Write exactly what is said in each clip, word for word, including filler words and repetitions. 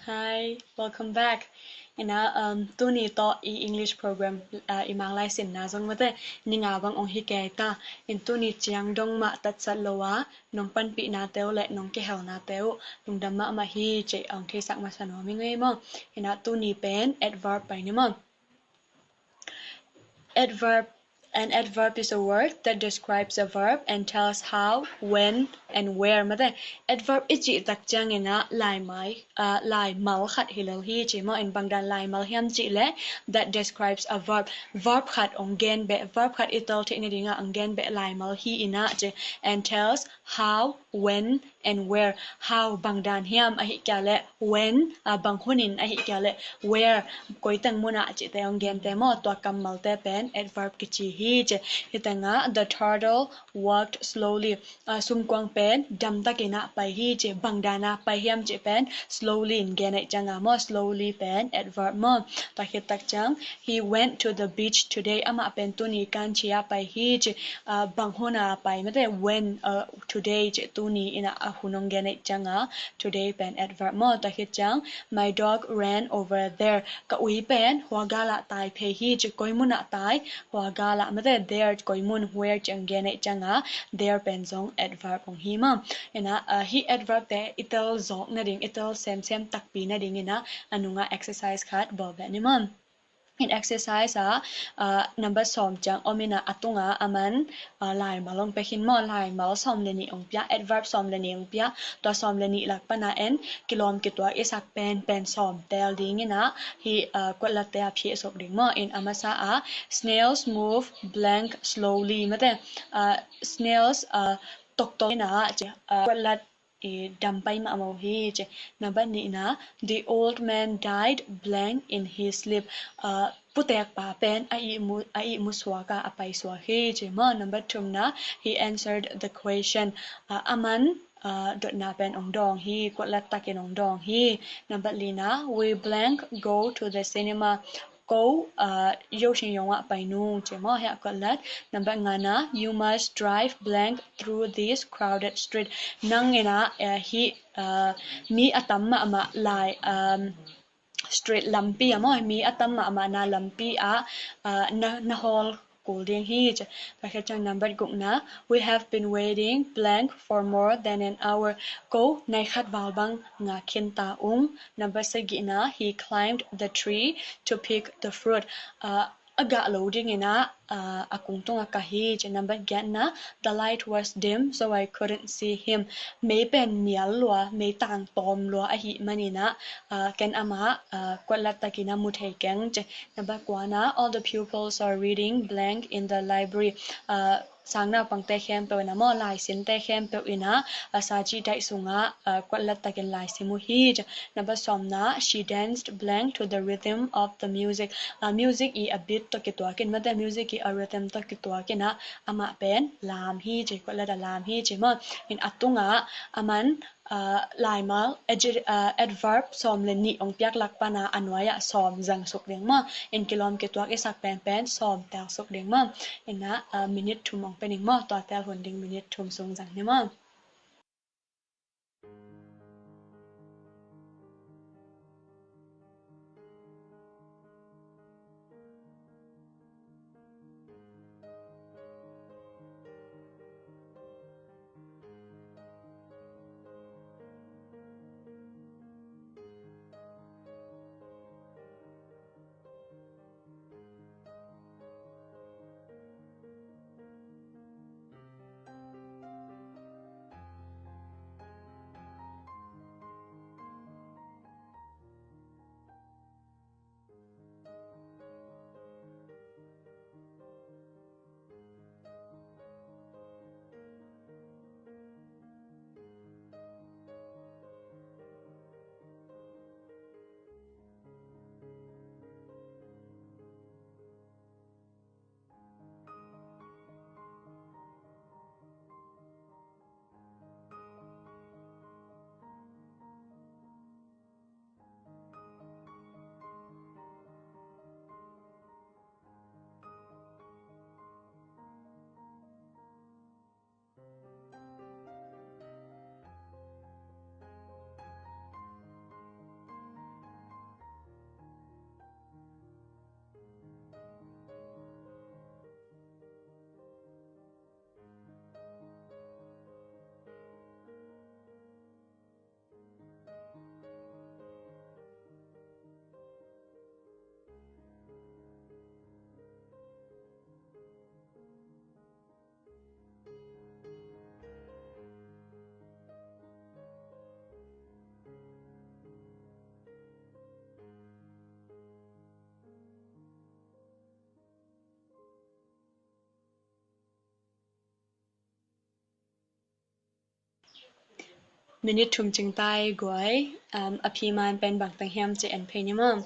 Hi, welcome back. Ina, um, tuni tawh i English program, uh, i Mang Lai sinna zong mate, ni nga bang ong hi kei ta. In tuni ciang dong mah tatsat lo a, nong panpihna teu le nong kihelna teu lungdam mahmah hi cih ong theisak masa nuam ing ei maw. Ina tuni pen adverb pai ni maw. Adverb. An adverb is a word that describes a verb and tells how, when, and where. Mate, adverb i cih tak ciangin ah laimal, ah, laimal khat hi lo hi ci maw. In bangdan laimal hiam cih leh, that describes a verb. Verb khat ong gen beh, verb khat i tel theih nadingah ong gen beh laimal hi ina ci. And tells how, when, and where. How, bangdan hiam, ahih kei leh when, ah, bang hunin, ahih kei leh where, koi teng munah cihte ong gente maw. Tua kammalte pen adverb kici hi ci. Hih tengah the turtle walked slowly. Ah, sumkuang pen damtakin ah pai hi ci. Bangdan a pai hiam cih pen slowly in gen ahih cianga maw. Slowly pen adverb maw. Tua khit tak ciang, he went to the beach today. Amah pen tuni kanchi a pai hi ci. Ah, bang huna pai mate, when, ah, today ci. Tuni ina a hun ong gen ahih cianga today pen adverb maw. Tua khit ciang, my dog ran over there. Ka ui pen hua galah tai phei hi ci. Koi munah tai, hua galah mate. There, koi mun, where ci ong gen ahih cianga there pen zong adverb ong hi maw. Ina, ah, hih adverb te i tel zawk nading, i tel semsem takpi nading ina a nunga exercise khat bawl beh ni maw. In exercise ah, ah, number sawm ciang om ina a tunga aman, ah, laimal ong pia khin maw. Laimal sawm le nih ong pia, adverb sawm le nih ong pia. Tua sawm le nih lak pana en kilawm kituak i sak penpen sawm tel ding ina hih, ah, kuatlatte a phih suk ding maw. In a masa ah, snails move blank slowly mate. Ah, snails, ah, toktok ina ci, ah, kuatlat i dam pai mahmah uh hi ci. Number nihna, the old man died blank in his sleep. Ah, putek pa pen a ihmu, a ihmu suak a, a pai suak hi ci maw. Number thumna, he answered the question. Ah, aman, ah, dotna pen ong dawng hi, kuatlat takin ong dawng hi. Number lina, we blank go to the cinema. Ko, ah, yohsing yong ah pai nung ci maw. Hih a kuatlat. Number ngana, you must drive blank through this crowded street. Nang ina, eh, hih, ah, mi a tam mahmah lai, um, street lampi a maw, mi a tam mahmahna lampi ah, ah, na, na hawl kul ding hi ci. Tua khit ciang number gukna, we have been waiting blank for more than an hour. Ko nai khat val bang ngak khin ta ung. Number sagihna, he climbed the tree to pick the fruit. Ah, a gah lo ding ina, ah, a kung tunga kah hi ci. Number giatna, the light was dim, so I couldn't see him. Mei pen mial lua, mei tang tawm lua ahih man ina, ah, ken amah, ah, kuatlat takin a mu thei keng ci. Number kuana, all the pupils are reading blank in the library. Ah, sang naupangte khempeuh ina maw, laisinte khempeuh ina, ah, sa ci daih sungah, ah, kuatlat takin laisim uh hi ci. Number sawmna, she danced blank to the rhythm of the music. Ah, music i a beat tawh kituakin mate, music i a rhythm tawh kituakin ah amah pen lam hi ci, kuatlat a lam hi ci maw. In a tungah aman, ah, laimal, adjec-, ah, adverb sawm le nih ong piak lak pana a nuai ah sawm zang suk ding maw. In kilawm kituak i sak penpen sawm tel suk ding maw. Ina, ah, minute thum ong pe ning maw. Tua tel hun ding minute thum sung zang ni maw. Minute thum cing tai guai, um, a phi man pen bang teng hiam ci en phei ni maw.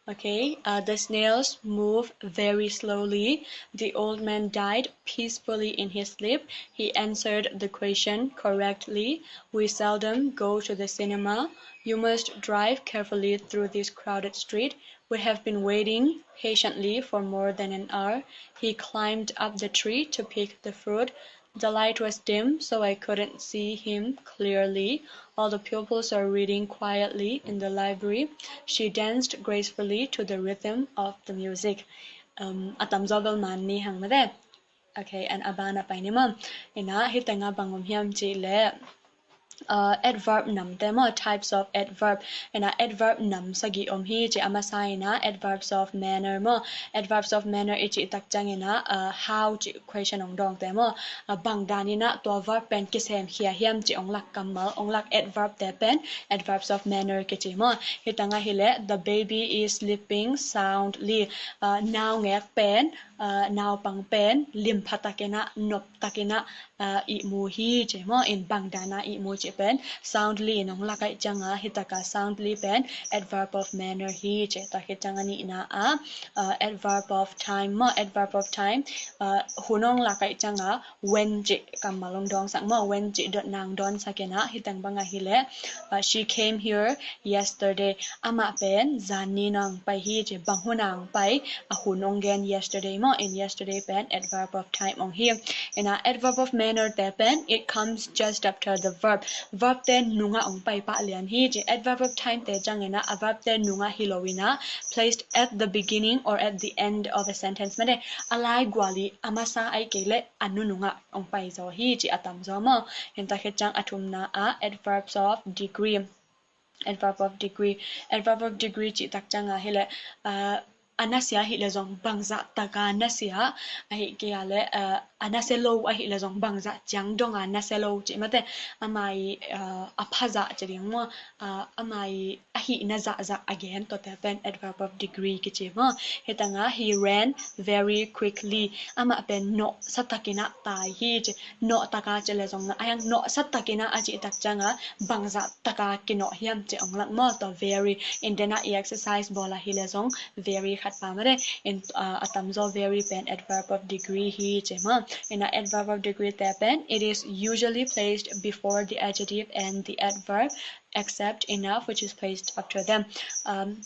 Okay, uh, the snails move very slowly. The old man died peacefully in his sleep. He answered the question correctly. We seldom go to the cinema. You must drive carefully through this crowded street. We have been waiting patiently for more than an hour. He climbed up the tree to pick the fruit. The light was dim, so I couldn't see him clearly. All the pupils are reading quietly in the library. She danced gracefully to the rhythm of the music. Um, a tamzaw bel man ni hang mate. Okay, and a ban a pai ni maw. Ina, hi tenga bang om hiam ci le, uh, adverb namte maw, types of adverb. Ina, adverb nam sagih om hi ci, a masa ina, adverbs of manner maw. Adverbs of manner i cih tak ciang ina, uh, how ci question ong dawngte maw. Uh, bang dan ina tua verb pen kisem khia hiam ci ong lak kammal, ong lak adverb te pen adverbs of manner kici maw. Hi tanga hi le, the baby is sleeping soundly. Uh, naungek pen, uh, naupang pen limpha tak ina, nop tak ina, uh, ihmu hi ci maw. In bang dana ihmu ci pen soundly in ong lak ahih cianga, hi taka soundly pen adverb of manner hi ci. Tak hi cianga nihna a, uh, adverb of time maw, adverb of time, uh, hun ong lak ahih cianga when ci kammal ong dawngsak maw, when ci dotna ong dawnsak ina, hi teng banga hi le, uh, she came here yesterday. Amah pen zan ni na ong pai hi ci, bang hun a ong pai, a hun ong gen yesterday maw, in yesterday pen adverb of time ong hi. Ina adverb of manner te pen, it comes just after the verb. Verb te nunga ong pai pah lian hi ci, adverb of time te ciang ina a verb te nunga hi lo ina, placed at the beginning or at the end of a sentence mate. A laigual i a masa ahih kei le a nununga ong pai zaw hi ci a tamzaw maw. Hi tak hi ciang a thumna a adverbs of degree. Adverb of degree. Adverb of degree cih tak cianga hi le, uh, a nasia hi le zong bangzah taka nasia, ahih kei a le, uh, a nasia lo ahih le zong bangzah ciang donga nasia lo cih mate. Ama i, uh, a phazah ci ding maw, uh, ama i a hihna zahzah a gen tuate pen adverb of degree kici maw. Hi tanga he ran very quickly. Amah pen nawhsa tak ina tai hi ci. Nawh taka ci le zong na, a hiang nawhsa tak ina a cih tak cianga bangzah taka kinawh hiam ci ong lak maw, tua very. In dena i exercise bawl a hi le zong very khat pa mate. In, uh, a tamzaw very pen adverb of degree hi ci maw. Ina adverb of degree te pen, it is usually placed before the adjective and the adverb, except enough, which is placed after them. Um,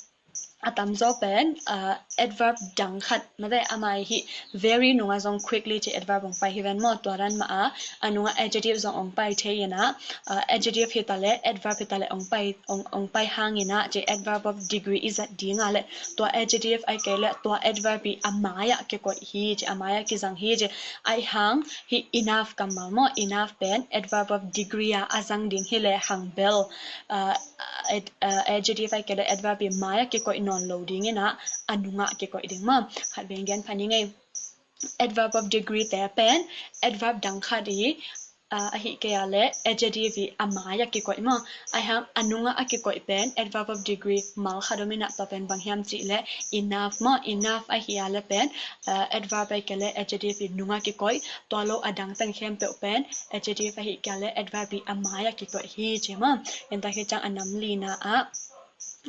a tamzaw pen, uh, adverb dang khat mate, ama i hi very nunga zong quickly ci adverb ong pai hi ven maw, tua dan mah a, a nunga adjective zong ong pai thei ina, uh, adjective hi ta le, adverb hi ta le ong pai, ong, ong pai hang ina ci adverb of degree i zat dinga le, tua adjective ahih kei le tua adverb i a mai-ah kikoih hi ci, a mai-ah kizang hi ci, ahih hang hi enough kammal maw, enough pen adverb of degree a a zang ding hi le hang bel, uh, ad-, uh, adjective ahih kei le adverb i mai-ah kikoih nawn lo ding ina, a nungah kikoih ding maw. Khat vei gen pha ni ngei. Adverb of degree te pen adverb dang khat i, uh, ahih kei a le adjective i a mai-ah kikoih maw. Ahih hang a nungah a kikoih pen adverb of degree mal khat om ina, tua pen bang hiam cih le enough maw. Enough ahih a le pen, uh, adverb ahih kei le adjective i nungah kikoih. Tua lo a dang teng khempeuh pen adjective ahih kei a le adverb i a mai-ah kikoih hi ci maw. Hi tak hi ciang a nam lina a,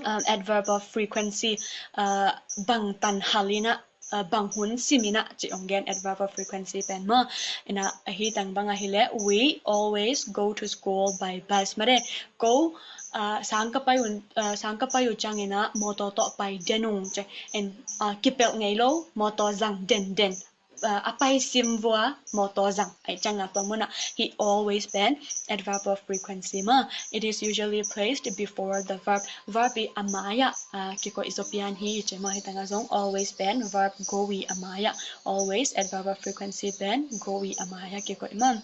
um, adverb of frequency, uh, bang tan hal ina, uh, bang hun sim ina ci ong gen adverb of frequency pen maw. Ina ahi tang bang ahi le, we always go to school by bus mate. Ko, uh, sang ka pai un, uh, sang ka pai uh ciang ina motor tawh pai den ung ci. In, uh, kipelh ngei lo, motor zang denden. Uh, a pai sim vua motor zang ahih cianga tua muna hi always pen adverb of frequency maw. It is usually placed before the verb. Verb i a mai-ah, uh, kikoih zaw pian hi ci maw. Hi tanga zong always pen verb go i a mai-ah. Always adverb of frequency pen go i a mai-ah kikoih maw.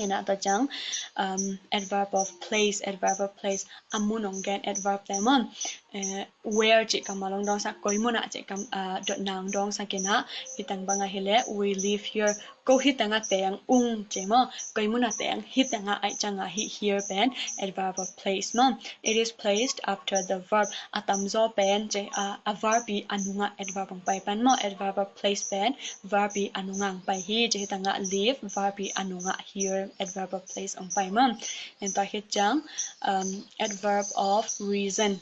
Ina tua ciang, um, adverb of place, adverb of place, a mun ong gen adverb te maw. Eh, where cih kammal ong dawngsak, koi muna cih kam, uh, dotna ong dawngsak ina, hi tang bang ahi le, we live here, Ko hi teng a teng ung ci maw, koi mun a teng hi teng a aih ciang a hi here pen adverb of place maw. It is placed after the verb. A tamzaw pen ci a, a verb i a nungah adverb ong pai pan maw. Adverb of place pen verb i a nungah ong pai hi ci. Hi teng a live, verb i a nungah here, adverb of place ong pai maw. Tua hi ciang adverb of reason.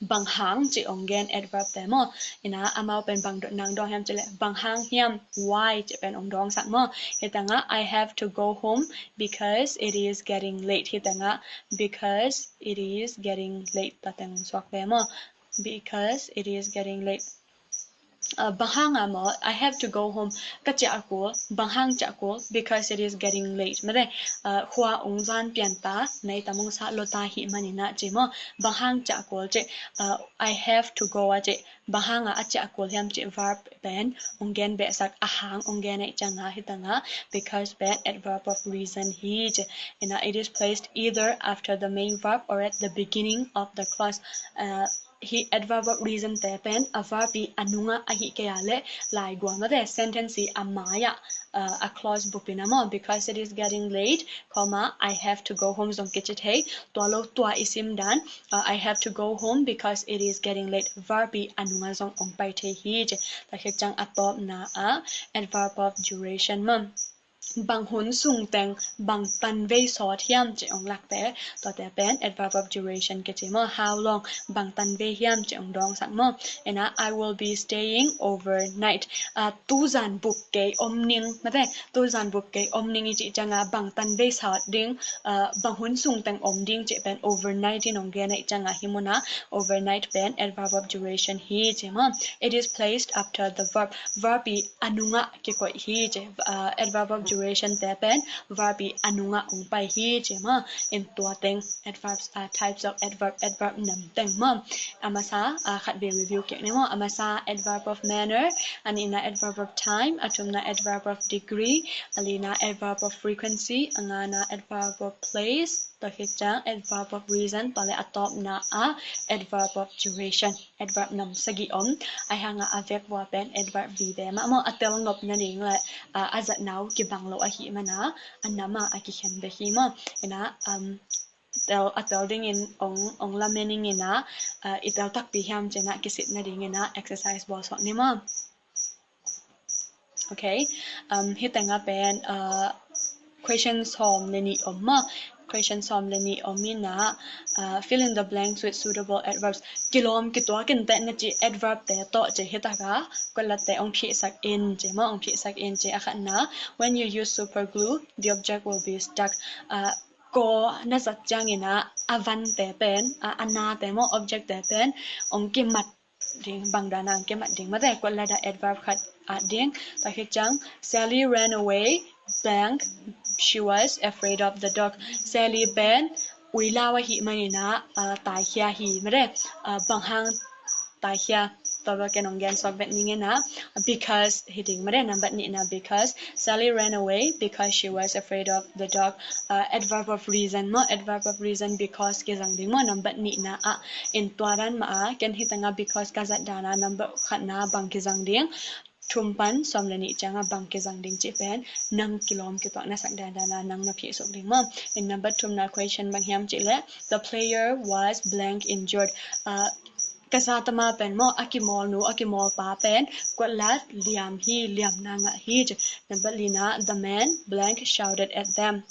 Bang hang ci ong gen adverb te maw. Ina amau pen bang dot nang dong hiam ci le bang hang hiam, why ci pen ong dong sak maw. Hi teng a I have to go home because it is getting late. Hi teng a because it is getting late ta teng suak ve maw. Because it is getting late. Bang hang a maw, I have to go home, ka ciah kul, bang hang ciah kul, because it is getting late. Mate, khua ong zan pian ta, nai tam ong sa lo ta hi manin a ci maw. Bang hang ciah kul ci, I have to go a ci, bang hang a a ciah kul hiam ci verb pen ong gen behsak a hang ong gen aih ciang a hi teng a because pen adverb of reason hi ci. Ina it is placed either after the main verb or at the beginning of the clause. Hi adverb of reason te pen a verb i a nungah ahi kei a le lai guam a te sentence i a mai ah a clause bup in a maw, because it is getting late comma I have to go home zong kici thei. Tua lo tua i sim dan I have to go home because it is getting late verb i a nungah zong ong pai thei hi ci. Tua hi ciang a tawpna a adverb of duration maw. Bang hun sung teng bang tan vei sawt hiam ci ong lak te, tuate pen adverb of duration kici maw. How long, bang tan vei hiam ci ong dong sak maw. Ina I will be staying overnight. Tuzan bup kei om ning mate, tuzan bup kei om ning i ci ciang a bang tan vei sawt ding, bang hun sung teng om ding ci pen overnight in ong gen aih ciang a hi mun a overnight pen adverb of duration hi ci maw. It is placed after the verb. Verb i a nungah kikoih hi ci. Adverb of duration te pen verb i a nungah ong pai hi ci maw. In tua teng adverbs, types of adverb, adverb nam teng maw. A masa khat vei review kik ni maw. A masa adverb of manner, a nihna adverb of time, a thumna adverb of degree, a lina adverb of frequency, a ngana adverb of place. Tua hi ciang adverb of reason, tua le a tawpna a adverb of duration. Adverb nam sagih om. Ahi hang a a vek vua pen adverb vive mah maw. A tel nop nading le a zatna uh kibang lo ahih man a a nam a a kikhen bek hi maw. Ina a tel dingin ong lamen ing ina i tel takpi hiam ci ina kisit nading ina exercise bawl suak ni maw. Okay. Hi teng a pen question sawm le nih om maw. Question sawm le nih om ina fill in the blanks with suitable adverbs. Kilawm kituak in teh na ci adverb te tawh ci hi tak a kuat lat te ong phihsak in ci maw, ong phihsak in ci. A khatna, when you use super glue, the object will be stuck. Kaw na zat ciang ina a van te pen, a na te maw, object te pen ong kimat ding, bang dan a ong kimat ding mate. Kuat lat a adverb khat at ding. Tua hi ciang, Sally ran away blank, she was afraid of the dog. Sally pen ui lau ahih man ina taikhia hi mate. Bang hang taikhia, tua bek ken ong gen suak vet ning ina, because hi ding mate. Nambat nihna, because Sally ran away because she was afraid of the dog. Adverb of reason maw, adverb of reason because kizang ding maw. Nambat nihna a in tua dan mah a ken hi teng a because ka zat dan a nambat khatna bang kizang ding, thum pan sawm le nih ciang a bang kizang ding ci pen nang kilawm kituak na sak dan dan a nang na phihsuk ding maw. In nambat thumna question bang hiam ci le, the player was blank injured. Ka zatama pen maw, a kimawl nu, a kimawl pa pen kuat lat liam hi, liamna ngah hi ci. Nambat lina, the man blank shouted at them.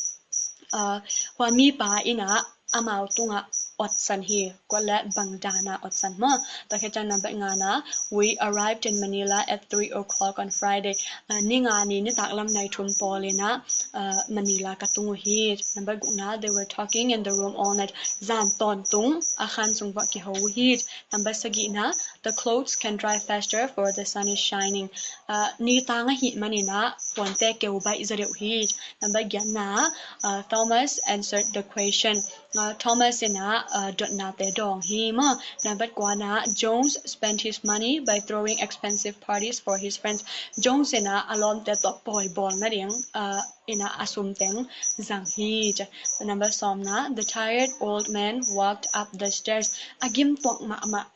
Hua mipa ina amau tungah otsan hi. Kuat lat bang dan a otsan maw. Tua hi ciang nambat ngana, we arrived in Manila at three o'clock on Friday. Ni nga ni nitak lam nai thum pawl ina Manila ka tung uh hi. Nambat gukna, they were talking in the room all night. Zan tawntung a khan sung vah kiho uh hi. Nambat sagihna, the clothes can dry faster for the sun is shining. Ni tang ahih man ina puante keu baih zaw deuh hi. Nambat giatna, Thomas answered the question. Thomas ina dotna te dawng hi maw. Nambat kuana, Jones spent his money by throwing expensive parties for his friends. Jones ina a lawmte tawh pawi bawl nading ina a sum teng zang hi ci. Nambat sawmna, the tired old man walked up the stairs. A gim tuak mahmah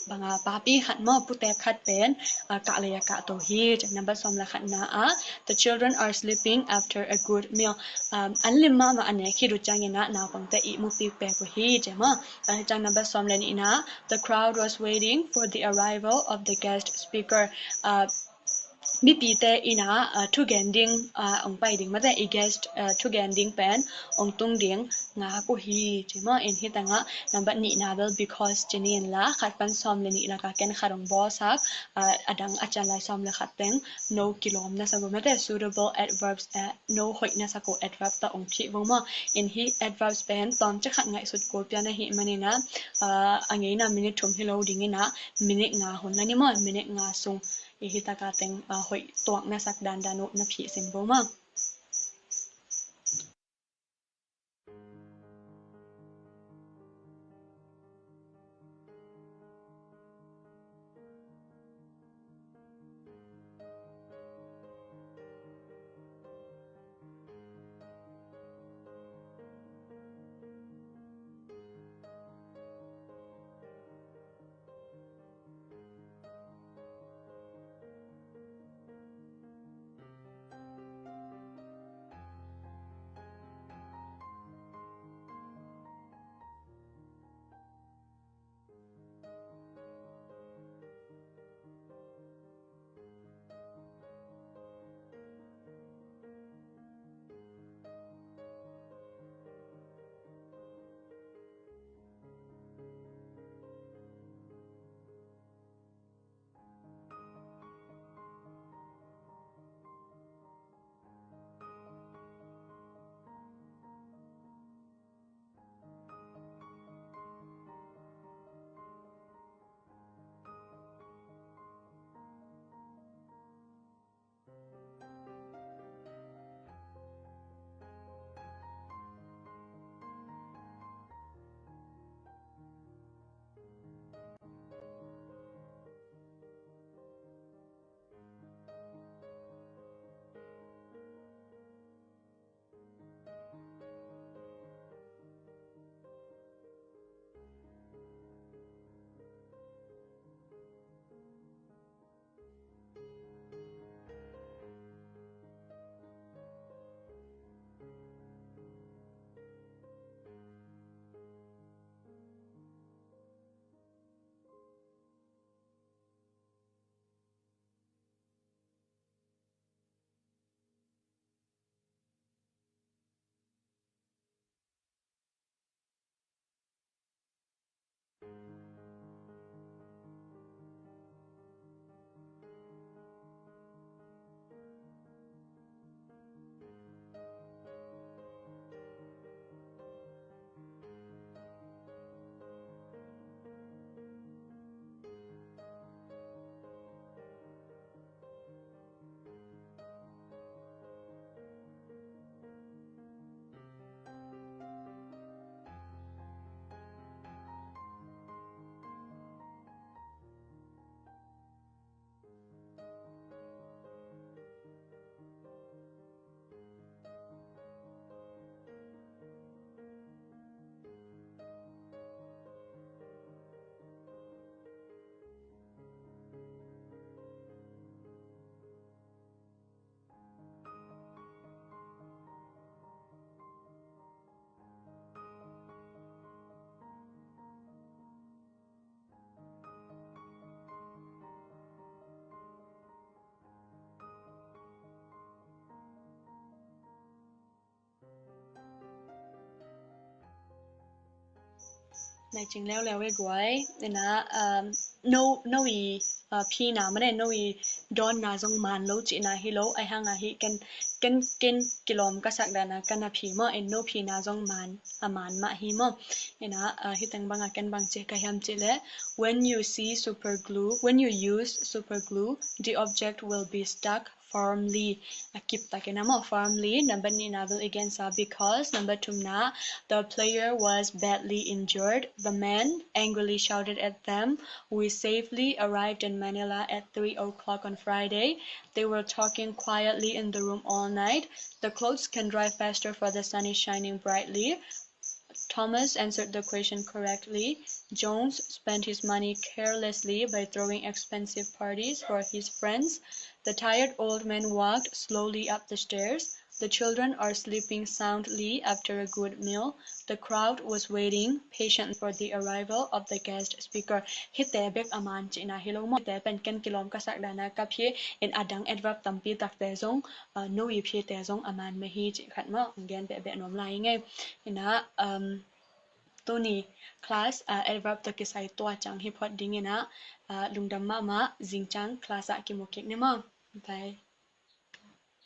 banga papi khat maw, putek khat pen, ah, kah lei a kahto hi. Ciang number sawm le khatna ah, the children are sleeping after a good meal. Um, an lim mahmah a nek khit uh ciangin ah naupangte ihmu pikpek uh hi, ci maw. Ah, ciang number sawm le nihna, the crowd was waiting for the arrival of the guest speaker. Ah, mipite in ah, ah, thugen ding, ah, hong pai ding, mate, i guest, ah, thugen ding pen hong tung ding ngak uh hi, ci maw. In hi tangah number nihna bel because ci ni in la, khat pan sawm le nih lakah ken khat hong bawlsak, ah, a dang a cian lai sawm le khat teng no kilawm na sak uh, mate, suitable adverbs, ah, no hoih na sak uh adverb tawh hong phih vo maw. In hi adverbs pen tawmcik khat ngaihsut kul pian ahih manin ah, ah, a ngeina minute thum hi lo dingin ah, minute nga hun la ni maw, minute nga sung i hi taka teng, ah, hoih tuak na sak dandan uh na phih sin vo maw. Nai cing leuleu e guai, ina, um, no, no i, uh, phina mane, no i dawnna zong man lo cihna hi lo, ai hanga hi ken, ken, ken kilawm ka sak dana ka na phi maw, in no phina zong man, a man mah hi maw. Ina, uh, hi teng banga ken bang cih ka hiam cih leh, when you see super glue, when you use super glue, the object will be stuck firmly, a kip takin a maw, firmly. Number nihna bel against a because. Number thumna, the player was badly injured. The man angrily shouted at them. We safely arrived in Manila at three o'clock on Friday. They were talking quietly in the room all night. The clothes can dry faster for the sun is shining brightly. Thomas answered the question correctly. Jones spent his money carelessly by throwing expensive parties for his friends. The tired old man walked slowly up the stairs. The children are sleeping soundly after a good meal. The crowd was waiting patiently for the arrival of the guest speaker. Hihte bek a man cihna hi lo maw. Hihte pen ken kilawm ka sak dan a ka phi in, a dang adverb tampi takte zong, uh, no ip hite zong a man mah hi cih khat maw. Gen behbeh nuam lai ing ei. Ina, um, tuni class, uh, adverb tawh kisai tua ciang hi phot ding ina, uh, lungdam mahmah, zingciang class ah kimu kik ni maw. Bye.